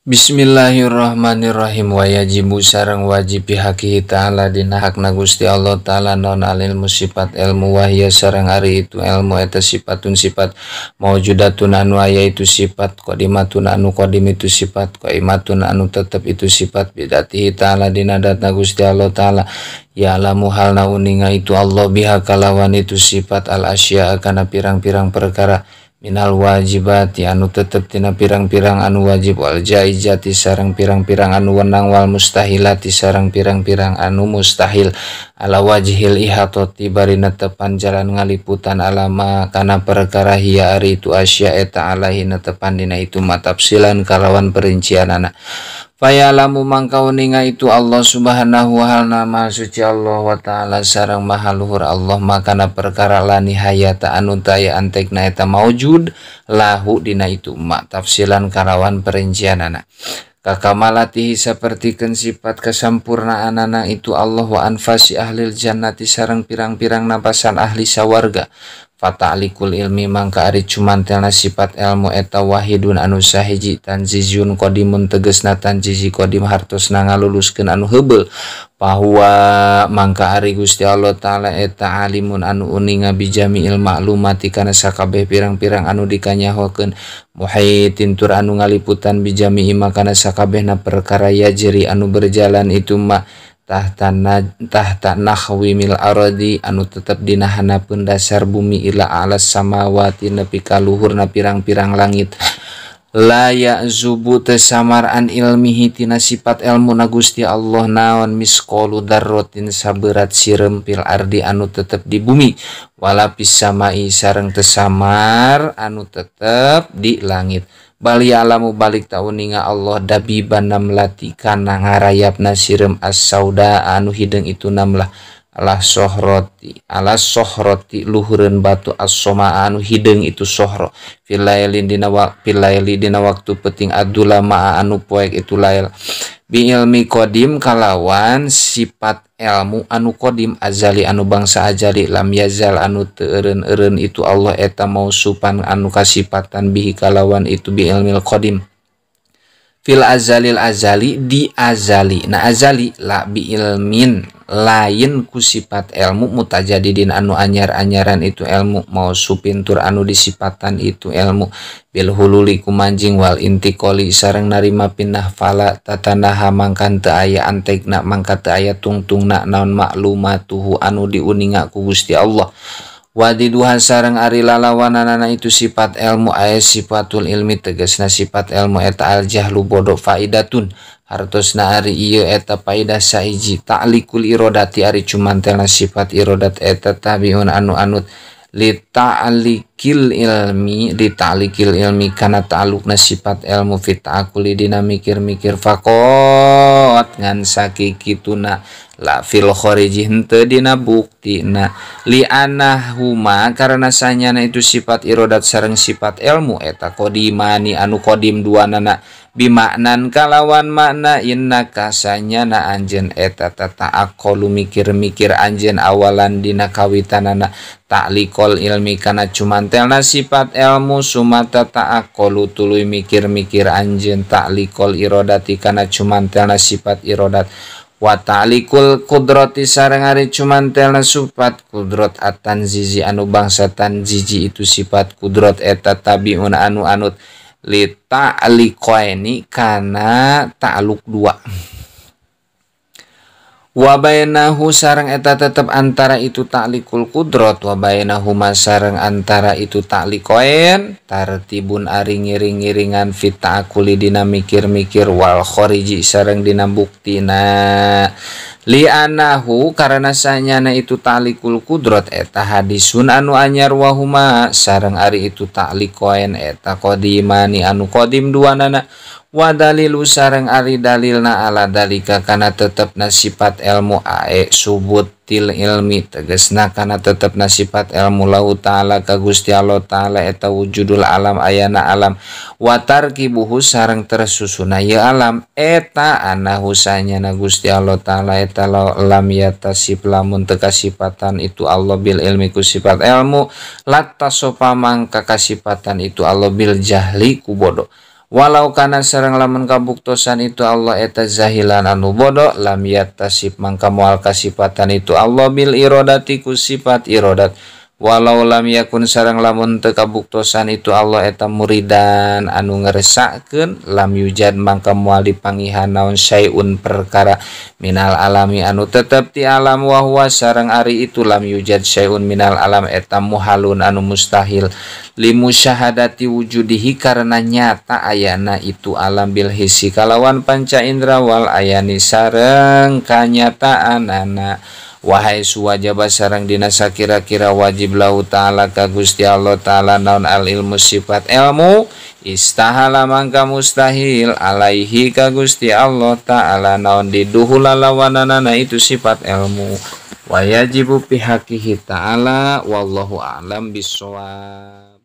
Bismillahirrahmanirrahim. Wa yajibu sareng wajib bihaqihi ta'ala dina hakna Gusti Allah ta'ala non alilmu sifat ilmu wahya sareng ari itu ilmu eta sifatun sifat maujudatun anu aya itu sifat qadimatun anu qadim itu sifat qaimatun anu tetep itu sifat bidatihi ta'ala dina datna Gusti Allah ta'ala ya'lamu halna uninga itu Allah biha kalawan itu sifat al asya kana pirang-pirang perkara minal wajibati anu tetep tina pirang-pirang anu wajib wal jaizati sareng pirang-pirang anu wenang wal mustahilati sareng pirang-pirang anu mustahil ala wajhil ihatati bari netepan jalan ngaliputan alama kana perkara hiya ari itu asya eta alaihi netepan dina itu matafsilan kalawan perincianana. Fayalamu mangka uninga itu Allah subhanahu wa ta'ala maha suci Allah wa ta'ala sareng maha luhur Allah makana perkara la nihayata anu taya antekna eta maujud lahu dina itu ma tafsilan kalawan perincianana. Kakamalatihi sapertikeun sifat kasampurnaanana itu Allah wa anfasi ahlil jannati sareng pirang-pirang napasan ahli sawarga. Fata'likul ilmi mangka ari cumantelna sifat ilmu eta wahidun anu sahiji tanzizun qadimun tegesna tanzizi qadim hartosna ngaluluskeun anu heubeul bahwa mangka ari Gusti Allah ta'ala eta alimun anu uninga bijami'il ma'lumati kana sakabeh pirang-pirang anu dikanyahokeun muhitin tur anu ngaliputan bijami'i makana sakabehna perkara yajri anu berjalan itu ma tahta nahwi mil ardi anu tetep dina hanapeun dasar bumi ila alas samawati nepi ka luhurna pirang-pirang langit la ya'zubu teu samar an ilmihi tina sifat ilmu na Gusti Allah naon misqalu dzarratin saberat sireum fil ardi anu tetep di bumi wala fis samai sareng teu samar anu tetep di langit. Bali alamu balik tauninga Allah dabiban namlati kana ngarayapna sireum as-sauda anu hideung itu namlah ala sohroti luhureun batu as-soma anu hideung itu sohro fil lailin dina dina waktu peuting adulama anu poek itu lail bi ilmi qadim kalawan sifat ilmu anu qadim azali anu bangsa azali lam yazal anu teu eureun-eureun itu Allah eta mausupan anu kasipatan bihi kalawan itu bi ilmil qadim fil azalil azali di azali na azali la bi ilmin lain ku sifat ilmu mutajadidin anu anyar-anyaran itu ilmu mausupin tur anu disipatan itu ilmu bil hululi kumanjing wal intiqali sareng narima pindah fala tatanaha mangkan teu aya antekna mangka teu aya tungtungna naon maklumatuhu anu diuninga ku Gusti Allah wadiduha sareng ari lalawananana itu sifat ilmu aya sifatul ilmi tegasna sifat ilmu eta al jahlu bodoh faidatun hartosna ari ieu eta faidah saiji ta'likul irodati ari cumantelna sifat irodat eta tabiun anu anut li ta'likil ilmi kana ta'alluqna sifat ilmu fi ta'akuli dina mikir-mikir faqat ngan sakikituna la fil khariji henteu dina buktina li anahuma karena sanyana itu sifat irodat sareng sifat ilmu eta qadimani anu qadim duanana bimaknan kalawan makna innaka sanyana anjeun eta tata'aqqalu mikir-mikir anjeun awalan dina kawitanana ta'liqal ilmi kana cumantelna sifat ilmu sumata ta'aqqalu tuluy mikir-mikir anjeun ta'liqal irodati kana cumantelna sifat irodat wa ta'liqul qudrati sareng ari cumantelna sifat kudrat at-tanzizi anu bangsa tanzizi itu sifat kudrat eta tabiun anu anut li ta'liqaini kana ta'alluq dua wa bainahu sareng eta tetep antara itu ta'liqul qudrat wa bainahuma sareng antara itu ta'liqain tartibun ari ngiring-ngiringan fi ta'akuli dina mikir-mikir wal khariji sareng dina buktina li anahu karena sanyana itu ta'liqul qudrat eta hadisun anu anyar wahuma sareng ari itu ta'liqain eta qadimani anu qadim duanana wa dalilu sareng ari dalilna ala dalika kana tetepna sifat ilmu ae subutil ilmi tegesna kana tetepna sifat ilmu lahu ta'ala ka Gusti Allah ta'ala eta wujudul alam ayana alam wa tarkibuhu sareng tersusuna ieu alam eta anahu sanyana Gusti Allah ta'ala eta lam yatasif lamun teu kasipatan itu Allah bil ilmi ku sifat ilmu latasofa mangka kasipatan itu Allah bil jahli ku bodoh. Walau kana sareng lamun kabuktosan itu Allah eta zahilan anu bodoh lam yatasib mangka moal kasipatan itu Allah bil irodati ku sifat irodat. Walau lam yakun sareng lamun teu kabuktosan itu Allah eta muridan anu ngeresakeun lam yujad mangka moal dipangihan naon syai'un perkara minal alami anu tetep ti alam wa huwa sareng ari itu lam yujad syai'un minal alam eta muhalun anu mustahil limusyahadati wujudihi karena nyata ayana itu alam bil hissi kalawan panca indra wal ayani sareng kanyataan ana. Wahai suwajaba sareng dina sakira-kira wajib lahu ta'ala ka Gusti Allah ta'ala naon al ilmu sifat ilmu istahala mangka mustahil alaihi ka Gusti Allah ta'ala naon diduhu lalawananana itu sifat ilmu wayajibu pihakihi ta'ala wallahu a'lam bissawab.